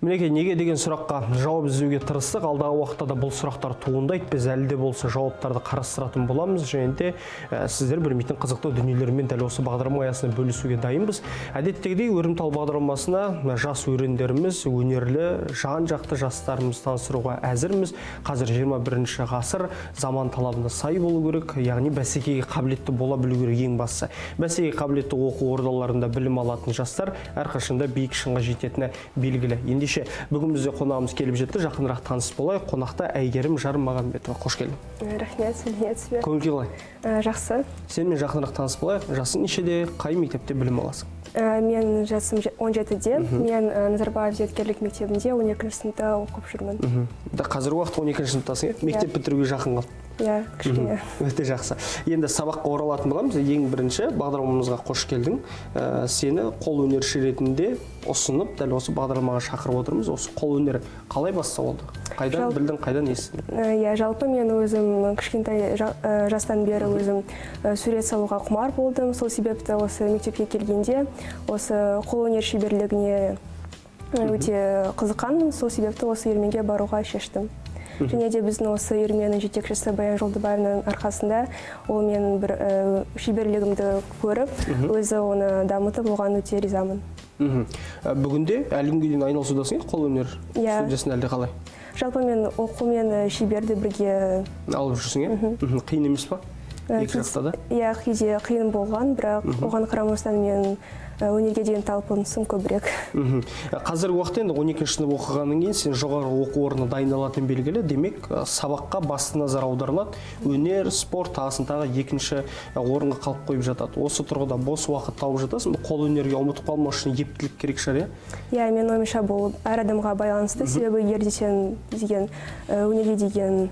Мінекей, неге деген сұраққа жауап іздеуге тырыстық. Алдағы уақытта да бұл сұрақтар туындайды. Біз әлі де болса жауаптарды қарастыратын боламыз. Және де сіздер білмейтін қызықты дүниелермен дәл осы бағдарлама аясында бөлісуге дайынбыз. Әдеттегідей Өрімтал бағдарламасына жас өрендеріміз, өнерлі, жан-жақты жастарымызды таныстыруға әзірміз. Қазір 21 ғасыр, заман талабына сай болу керек, яғни бәсекеге қабілетті бола білу керек ең бастысы. Бәсекеге қабілетті оқу ордаларында білім алатын жастар әрқашанда биік шыңға жететіні белгілі. Ендеше, бүгін бізде қонағымыз келіп жетті, жақынырақ таныс болайық. Қонақта Әйгерім Жармағамбетова. Қош келдің. Рахмет, сәлеметсіз бе? Көңіл күй қалай? Жақсы. Сенімен жақынырақ таныс болайық. Жасың нешеде, қай мектепте білім аласың? Мен жасым 17-де. Мен Назарбаев зияткерлік мектебінде 12 сыныпта оқып жүрмін. Қазіргі уақытта 12 сыныптасың, иә? Мектеп бітіруге жақын қалды. Иә, кішкене. Өте жақсы. Енді сабаққа оралатын боламыз. Ең бірінші бағдарламамызға қош келдің. Сені қол өнерші ретінде ұсынып, дәл осы бағдарламаға шақырып отырмыз. Осы қол өнері қалай бастау болды? Қайдан білдің, қайдан естідің? Иә, жалпы мен өзім кішкентай жастан бері өзім сурет салуға құмар болдым. Сол себепті осы мектепке келгенде осы қолөнер шеберлігіне өте қызыққанмын. Сол себепті осы үйірмеге баруға шештім. Және де біздің осы үйірменің жетекшісі Баян Жолдыбаевнаның арқасында ол менің бір шеберлігімді көріп, өзі оны дамытып, оған өте ризамын. Бүгінде әлі күнге дейін айналысудасың, иә, қолөнер студиясында әлде қалай? Жалпы мен оқу мен шеберді бірге алып жүрсің, иә? Қиын емес па? Екі жақта да? Иә, кейде қиын болған, бірақ оған қарамастан мен өнерге деген талпынысым көбірек. Қазіргі уақытта енді 12 сынып оқығаннан кейін сен жоғарғы оқу орнына дайындалатын белгілі, демек сабаққа басты назар аударылады, өнер, спорт тағысын тағы екінші орынға қалып қойып жатады. Осы тұрғыда бос уақыт тауып жатасың, бұл қол өнерге ұмытып қалмау үшін ептілік керек шығар, иә? Иә, менің ойымша бұл әр адамға байланысты, себебі егер де сен деген өнерге деген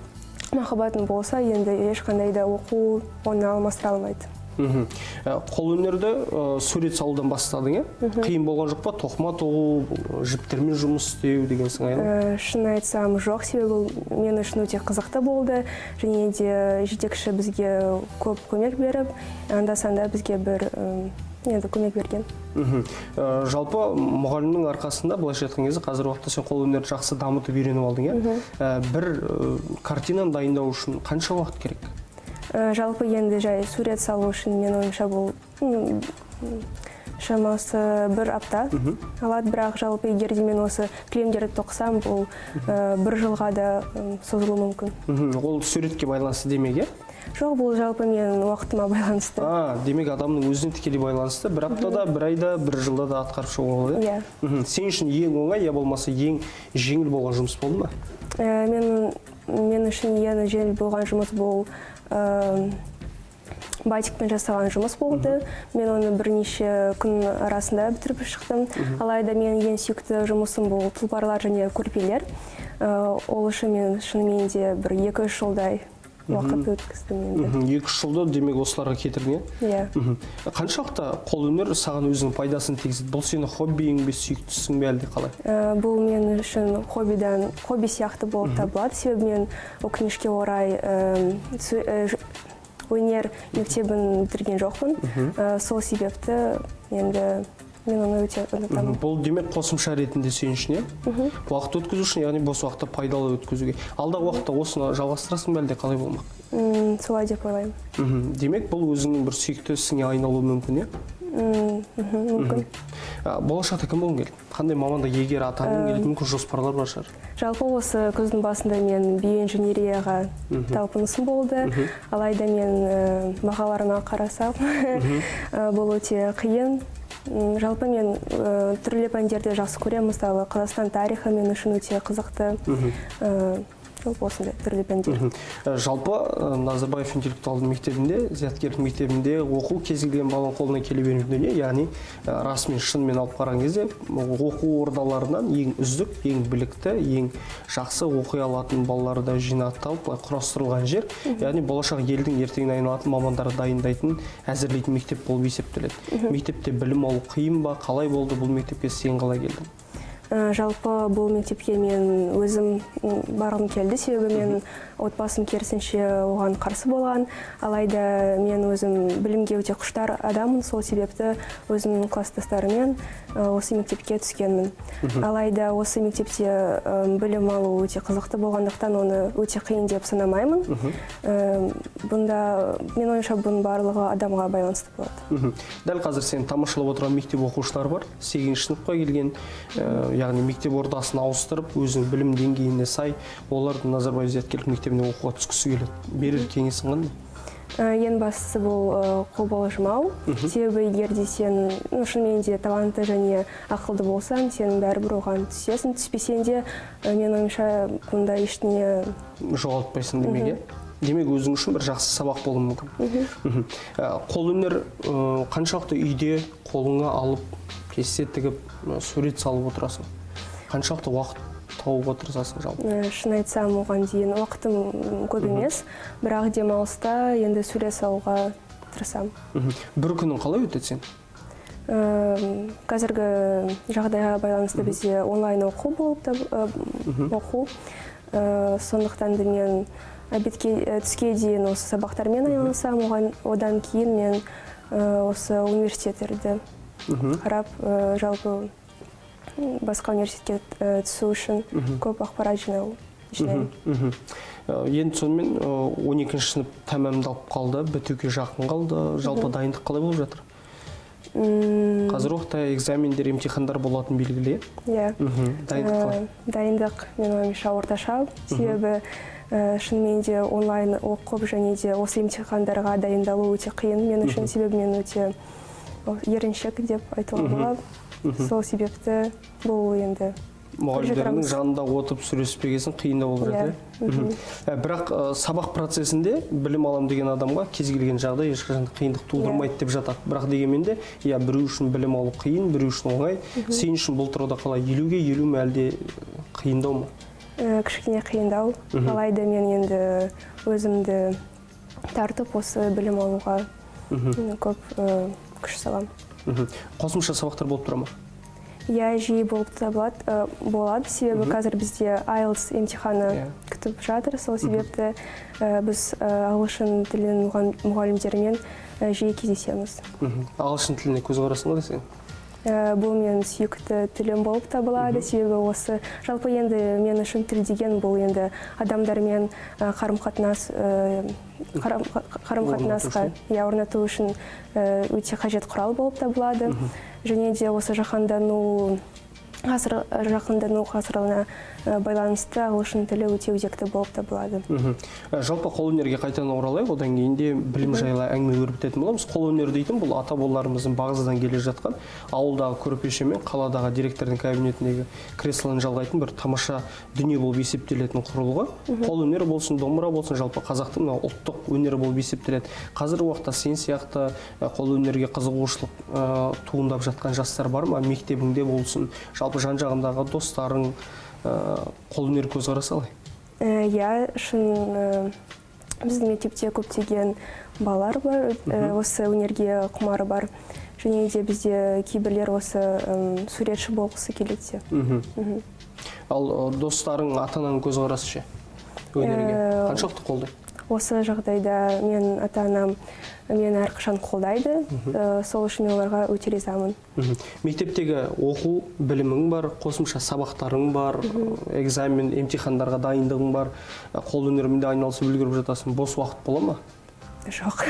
махаббатың болса, енді ешқандай да оқу оны алмастыра алмайды. Қолөнерді сурет салудан бастадың, иә? Қиын болған жоқ па? Тоқыма тоқу, жіптермен жұмыс істеу деген сыңайлы? Шын айтсам, жоқ, себебі бұл мен үшін өте қызықты болды. Және де жетекші бізге көп көмек беріп, анда-санда бізге бір енді көмек берген. Жалпы мұғалімнің арқасында, былайша айтқан кезде, қазіргі уақытта сен қолөнерді жақсы дамытып үйреніп алдың, иә? Бір картинаны дайындау үшін қанша уақыт керек? Жалпы енді жай сурет салу үшін менің ойымша бұл шамасы бір апта алады, бірақ жалпы егер де мен осы кілемдерді тоқысам, бұл бір жылға да созылуы мүмкін. Ол суретке байланысты демек, иә? Жоқ, бұл жалпы менің уақытыма байланысты. Демек адамның өзіне тікелей байланысты, бір аптада, бір айда, бір жылда да атқарып шығуға болады, иә? Иә. Сен үшін ең оңай, я болмаса ең жеңіл болған жұмыс болды ма? Мен үшін ең жеңіл болған жұмыс бұл батикпен жасаған жұмыс болды. Мен оны бірнеше күн арасында бітіріп шықтым. Алайда менің ең сүйікті жұмысым бұл тұлпарлар және көрпелер. Ол үшін мен шынымен де бір екі-үш жылдай уақыт өткіздім енді. 2-3 жылды демек осыларға кетірдің, иә? Иә. Қаншалықты қолөнер саған өзінің пайдасын тигізді? Бұл сенің хоббиің бе, сүйікті ісің бе, әлде қалай? Бұл мен үшін хобби сияқты болып табылады. Себебі мен өкінішке орай өнер мектебін бітірген жоқпын. Сол себепті енді мен оны өте ұнатамын. Бұл демек қосымша ретінде сен үшін, иә? Уақыт өткізу үшін, яғни бос уақытты пайдалы өткізуге. Алдағы уақытта осыны жалғастырасың ба, әлде қалай болмақ? Солай деп ойлаймын. Демек бұл өзіңнің бір сүйікті ісіңе айналуы мүмкін, иә? Мүмкін. Болашақта кім болғың келеді? Қандай мамандық егер атанғың келеді? Мүмкін жоспарлар бар шығар. Жалпы осы күздің басында мен биоинженерияға талпынысым болды. Алайда мен бағаларыма қарасам, бұл өте қиын. Жалпы мен түрлі пәндерді жақсы көремін, мысалы Қазақстан тарихы мен үшін өте қызықты. Жалпы осындай түрлі пәндер. Жалпы Назарбаев интеллектуалды мектебінде, зияткерлік мектебінде оқу кез келген баланың қолынан келе бермейтін дүние, яғни расымен шынымен алып қараған кезде оқу ордаларынан ең үздік, ең білікті, ең жақсы оқи алатын балаларды жинақталып, былай құрастырылған жер, яғни болашақ елдің ертеңіне айналатын мамандарды дайындайтын, әзірлейтін мектеп болып есептеледі. Мектепте білім алу қиын ба? Қалай болды бұл мектепке, сен қалай келдің? Жалпы бұл мектепке мен өзім барғым келді, себебі мен отбасым керісінше оған қарсы болған. Алайда мен өзім білімге өте құштар адаммын, сол себепті өзімнің класстастарыммен осы мектепке түскенмін. Алайда осы мектепте білім алу өте қызықты болғандықтан, оны өте қиын деп санамаймын. Бұнда, мен ойымша, бұның барлығы адамға байланысты болады. Дәл қазір сені тамашалап отырған мектеп оқушылары бар, 8-ші сыныпқа келген, яғни мектеп ордасын ауыстырып, өзінің білім деңгейіне сай олар Назарбаев зияткерлік мектебіне оқуға түскісі келеді. Берер кеңесің қандай? Ең бастысы бұл қобалжымау. Себебі егер де сен шынымен де талантты және ақылды болсаң, сен бәрібір оған түсесің. Түспесең де, менің ойымша, бұнда ештеңе жоғалтпайсың демек, иә? Демек, өзің үшін бір жақсы сабақ болуы мүмкін. Қолөнер қаншалықты үйде қолыңа алып, кесте тігіп, сурет салып отырасың? Қаншалықты уақыт тауып отырасың жалпы? Шын айтсам, оған дейін уақытым көп емес, бірақ демалыста енді сурет салуға тырысамын. Бір күнің қалай өтеді сен? Қазіргі жағдайға байланысты бізде онлайн оқу болып оқу. Сондықтан да мен обедке, түске дейін осы сабақтармен айналысамын, одан кейін мен осы университеттерді қарап, жалпы басқа университетке түсу үшін көп ақпарат жинаймын. Енді сонымен 12-ші сынып тәмамдалып қалды, бітуге жақын қалды. Жалпы дайындық қалай болып жатыр? Қазір уақытта экзамендер, емтихандар болатын белгілі, иә? Дайындық қалай? Дайындық, менің ойымша, орташа, себебі шынымен де онлайн оқып және де осы емтихандарға дайындалу өте қиын мен үшін, себебі мен өте еріншек деп айтуға болады. Сол себепті бұл енді мұғалімдердің жанында отырып сөйлеспегесін қиындау болып жатыр. Бірақ сабақ процесінде білім алам деген адамға кез келген жағдай ешқашан қиындық тудырмайды деп жатады. Бірақ дегенмен де, иә, біреу үшін білім алу қиын, біреу үшін оңай. Сен үшін бұл тұрғыда қалай, 50-ге 50 ме, әлде қиындау ма? Кішкене қиындау. Алайда мен енді өзімді тартып осы білім алуға көп күш саламын. Қосымша сабақтар болып тұра ма? Иә, жиі болып табылады, болады, себебі қазір бізде IELTS емтиханы күтіп жатыр, сол себепті біз ағылшын тілінің мұғалімдерімен жиі кездесеміз. Ағылшын тіліне көзқарасың қалай сенің? Бұл менің сүйікті тілім болып табылады, себебі осы жалпы енді мен үшін тіл деген бұл енді адамдармен қарым-қатынас қарым-қатынасқа орнату үшін өте қажет құрал болып табылады. Және де осы жаһандану ғасырына байланысты ағылшын тілі өте өзекті болып табылады. Жалпы қолөнерге қайтадан оралайық, одан кейін де білім жайлы әңгіме өрбітетін боламыз. Қолөнер дейтін бұл ата-бабаларымыздың бағзыдан келе жатқан ауылдағы көрпеше мен қаладағы директордың кабинетіндегі креслоны жалғайтын бір тамаша дүние болып есептелетін құрылғы. Қолөнер болсын, домбыра болсын, жалпы қазақтың мынау ұлттық өнері болып есептеледі. Қазіргі уақытта сен сияқты қолөнерге қызығушылық туындап жатқан жастар бар ма? Мектебіңде болсын, жалпы жан-жағындағы достарың қолөнер көзқарасы қалай? Иә, шын біздің мектепте көптеген балалар бар, осы өнерге құмары бар. Және де бізде кейбірлер осы суретші болғысы келеді. Ал достарың, ата-ананың көзқарасы ше өнерге қаншалықты қолдайды? Осы жағдайда мен ата-анам мені әрқашан қолдайды, сол үшін мен оларға өте ризамын. Мектептегі оқу білімің бар, қосымша сабақтарың бар, экзамен, емтихандарға дайындығың бар, қолөнермен де айналысып үлгеріп жатасың. Бос уақыт бола ма? Жоқ.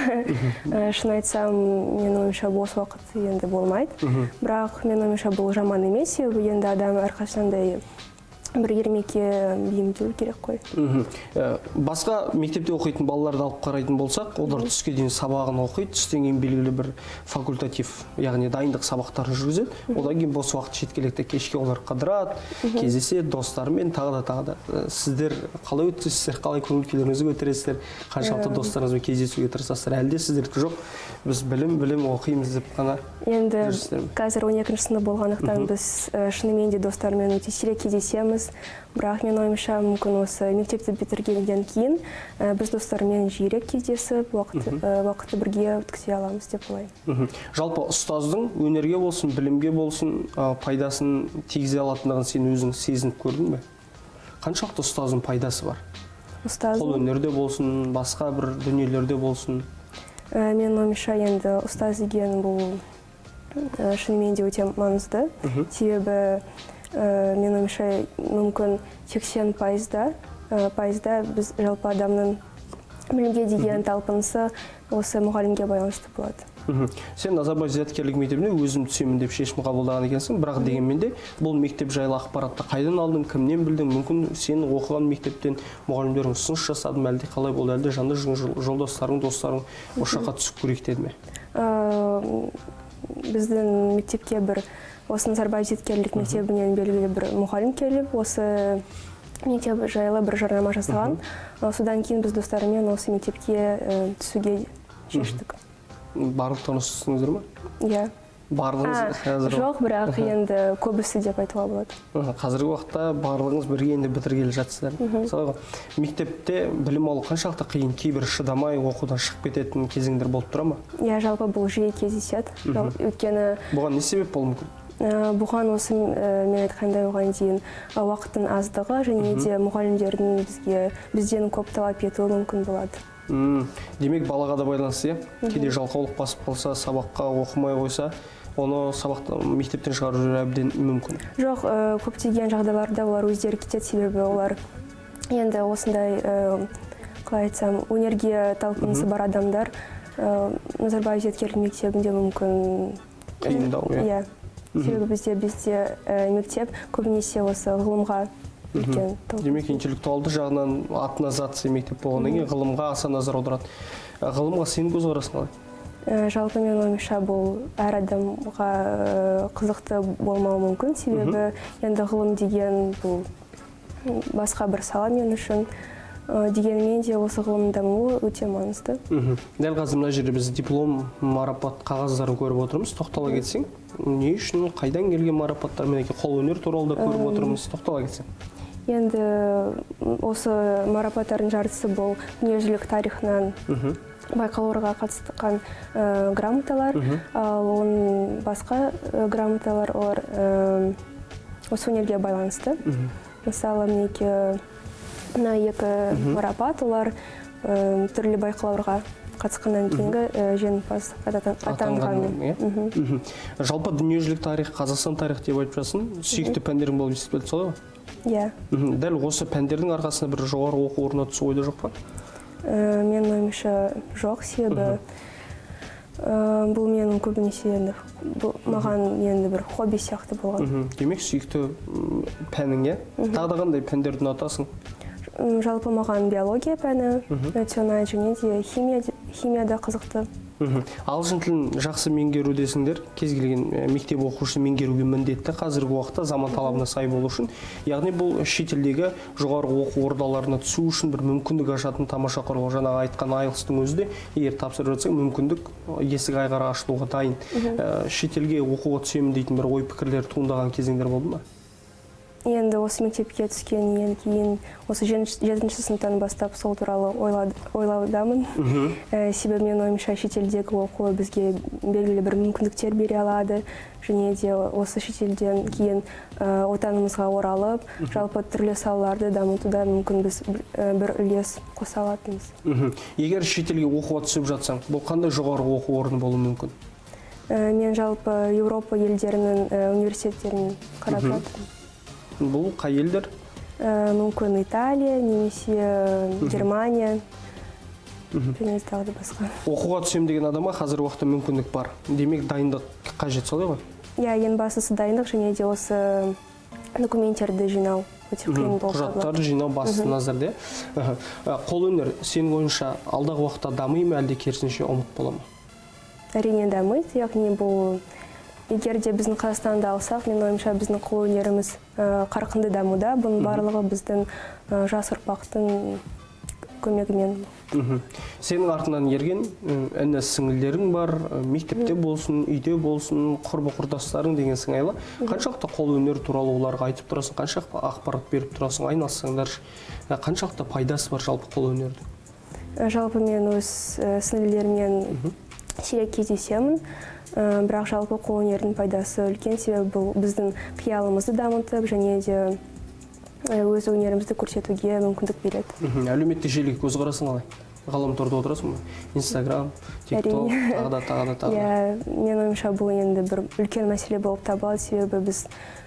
Шын айтсам, менің ойымша, бос уақыт енді болмайды. Бірақ менің ойымша, бұл жаман емес, себебі енді адам әрқашандай бір ермекке бейімделу керек қой. Басқа мектепте оқитын балаларды алып қарайтын болсақ, олар түске дейін сабағын оқиды, түстен кейін белгілі бір факультатив, яғни дайындық сабақтарын жүргізеді. Одан кейін бос уақыт жеткілікті, кешке олар қыдырады, кездеседі достарымен, тағы да тағы да. Сіздер қалай өткізесіздер, қалай көңіл күйлеріңізді көтересіздер, қаншалықты достарыңызбен кездесуге тырысасыздар, әлде сіздердікі жоқ, біз білім оқимыз деп қана енді жүрсіздер ме? Қазір 12-ші сынып болғандықтан біз шынымен де достармен өте сирек кездесеміз. кездесеміз. Бірақ мен ойымша, мүмкін осы мектепті бітіргеннен кейін біз достарыммен жиірек кездесіп, уақытты бірге өткізе аламыз деп ойлаймын. Жалпы ұстаздың өнерге болсын, білімге болсын пайдасын тигізе алатындығын сен өзің сезініп көрдің бе? Қаншалықты ұстаздың пайдасы бар? Ұстаздың? Қол өнерде болсын, басқа бір дүниелерде болсын. Мен ойымша, енді ұстаз деген бұл шынымен де өте маңызды. Себебі мен ойымша, мүмкін 80% біз жалпы адамның білімге деген талпынысы осы мұғалімге байланысты болады. Сен Назарбаев зияткерлік мектебіне өзім түсемін деп шешім қабылдаған екенсің, бірақ дегенмен де бұл мектеп жайлы ақпаратты қайдан алдың, кімнен білдің? Мүмкін сен оқыған мектептен мұғалімдерің ұсыныс жасады ма, әлде қалай болды, әлде жанды жолдастарың, достарың осы жаққа түсіп көрейік деді ме? Біздің мектепке бір осы Назарбаев зияткерлік мектебінен белгілі бір мұғалім келіп, осы мектеп жайлы бір жарнама жасаған. Содан кейін біз достарыммен осы мектепке түсуге шештік. Барлықтарыңыз түстіңіздер ме? Иә. Барлығыңыз қазір? Жоқ, бірақ енді көбісі деп айтуға болады. Қазіргі уақытта барлығыңыз бірге енді бітіргелі жатсыздар. Солай ғой. Мектепте білім алу қаншалықты қиын, кейбір шыдамай оқудан шығып кететін кезеңдер болып тұра ма? Иә, жалпы бұл жиі кездеседі. Өйткені бұған не себеп болуы мүмкін? Бұған осы мен айтқандай оған дейін уақыттың аздығы және де мұғалімдердің бізден көп талап етуі мүмкін болады. Демек балаға да байланысты, иә? Кейде жалқаулық басып қалса, сабаққа оқымай қойса, оны сабақтан, мектептен шығарып жіберу әбден мүмкін. Жоқ, көптеген жағдайларда олар өздері кетеді, себебі олар енді осындай, қалай айтсам, өнерге талпынысы бар адамдар Назарбаев зияткерлік мектебінде мүмкін қиындау, иә? Иә. Себебі бізде мектеп көбінесе осы ғылымға үлкен талпыныс. Демек, интеллектуалды жағынан атына зат мектеп болғаннан кейін ғылымға аса назар аударады. Ғылымға сенің көзқарасың қалай? Жалпы мен ойымша, бұл әр адамға қызықты болмауы мүмкін, себебі енді ғылым деген бұл басқа бір сала мен үшін. Дегенмен де осы ғылымның дамуы өте маңызды. Дәл қазір мына жерде біз диплом, марапат қағаздарын көріп отырмыз. Тоқтала кетсең, не үшін, қайдан келген марапаттар, мінекей қолөнер туралы да көріп отырмыз. Тоқтала кетсең. Енді осы марапаттардың жартысы бұл дүниежүзілік тарихынан байқауларға қатысқан грамоталар, ал оның басқа грамоталар олар осы өнерге байланысты. Мысалы, мінекей мына екі марапат, олар түрлі байқауларға қатысқаннан кейінгі жеңімпаз атанған. Жалпы дүниежүзілік тарих, Қазақстан тарихы деп айтып жатсың, сүйікті пәндерің болып есептеледі, солай ғой? Иә. Дәл осы пәндердің арқасында бір жоғары оқу орнына түсу ойда жоқ па? Менің ойымша жоқ, себебі бұл менің көбінесе енді маған енді бір хобби сияқты болған. Демек, сүйікті пәнің, иә? Тағы да қандай пәндерді ұнатасың? Жалпы маған биология пәні өте ұнайды, және де химия да қызықты. Ағылшын тілін жақсы меңгерудесіңдер, кез келген мектеп оқушысы меңгеруге міндетті қазіргі уақытта заман талабына сай болу үшін. Яғни бұл шетелдегі жоғарғы оқу ордаларына түсу үшін бір мүмкіндік ашатын тамаша құрылғы. Жаңағы айтқан IELTS-тың өзі де, егер тапсырып жатсаң, мүмкіндік есік айғары ашылуға дайын. Шетелге оқуға түсемін дейтін бір ой пікірлер туындаған кезеңдер болды ма? Енді осы мектепке түскеннен кейін, осы 7-ші сыныптан бастап сол туралы ойлаудамын. Себебі менің ойымша, шетелдегі оқу бізге белгілі бір мүмкіндіктер бере алады. Және де осы шетелден кейін отанымызға оралып, жалпы түрлі салаларды дамытуда мүмкін біз бір үлес қоса алатынбыз. Егер шетелге оқуға түсіп жатсаң, бұл қандай жоғарғы оқу орны болуы мүмкін? Мен жалпы Еуропа елдерінің университеттерін қарап жатырмын. Бұл қай елдер? Мүмкін Италия немесе Германия, және тағы да басқа. Оқуға түсемін деген адамға қазіргі уақытта мүмкіндік бар. Демек, дайындық қажет, солай ғой? Иә, ең бастысы дайындық және де осы документтерді жинау өте қиын болып табылады. Құжаттарды жинау басты назарда. Қолөнер сенің ойыңша алдағы уақытта дами ма, әлде керісінше ұмыт бола ма? Әрине дамиды, яғни бұл егер де біздің Қазақстанды алсақ, менің ойымша, біздің қолөнеріміз қарқынды дамуда. Бұның барлығы біздің жас ұрпақтың көмегімен. Сенің артынан ерген іні сіңілдерің бар, мектепте болсын, үйде болсын, құрбы құрдастарың деген сыңайлы. Қаншалықты қол өнер туралы оларға айтып тұрасың, қаншалықты ақпарат беріп тұрасың, айналыссаңдар, қаншалықты пайдасы бар жалпы қол өнердің? Жалпы мен өз сіңілдеріммен сирек кездесемін. Бірақ жалпы қол өнердің пайдасы үлкен, себебі бұл біздің қиялымызды дамытып және де өз өнерімізді көрсетуге мүмкіндік береді. Әлеуметтік желіге көзқарасың қалай? Ғаламторда отырасың ба? Инстаграм, ТикТок, тағы да, тағы да, тағы да. Иә, менің ойымша бұл енді бір үлкен мәселе болып табылады, себебі біз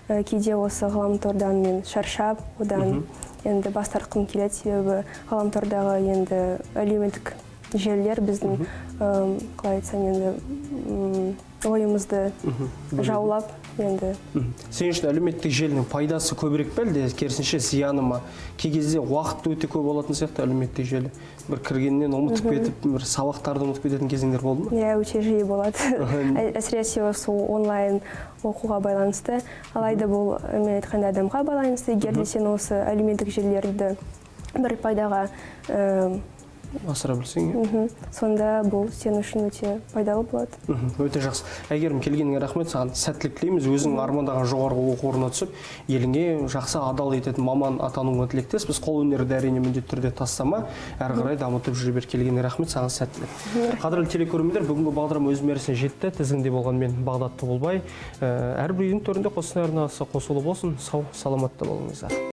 кейде осы ғаламтордан мен шаршап, одан енді бас тартқым келеді, себебі ғаламтордағы енді әлеуметтік желілер біздің, қалай айтсам, енді ойымызды жаулап енді. Сен үшін әлеуметтік желінің пайдасы көбірек пе, әлде керісінше зияны ма? Кей кезде уақыт өте көп болатын сияқты әлеуметтік желі. Бір кіргеннен ұмытып кетіп, бір сабақтарды ұмытып кететін кезеңдер болды ма? Иә, өте жиі болады. Әсіресе осы онлайн оқуға байланысты. Алайда бұл, мен айтқандай, адамға байланысты. Егер де сен осы әлеуметтік желілерді бір пайдаға асыра білсең, иә? Сонда бұл сен үшін өте пайдалы болады. Өте жақсы. Әйгерім, келгеніңе рахмет, саған сәттілік тілейміз. Өзің армандаған жоғарғы оқу орнына түсіп, еліңе жақсы адал ететін маман атануыңа тілектеспіз. Қол өнерді әрине міндетті түрде тастама, әрі қарай дамытып жүре бер. Келгеніңе рахмет, саған сәттілік. Қадірлі телекөрермендер, бүгінгі бағдарлама өз мәресіне жетті. Тізгінде болған мен Бағдат Тобылбай. Әрбір үйдің төрінде Қостанай арнасы қосулы болсын. Сау, саламатта болыңыздар.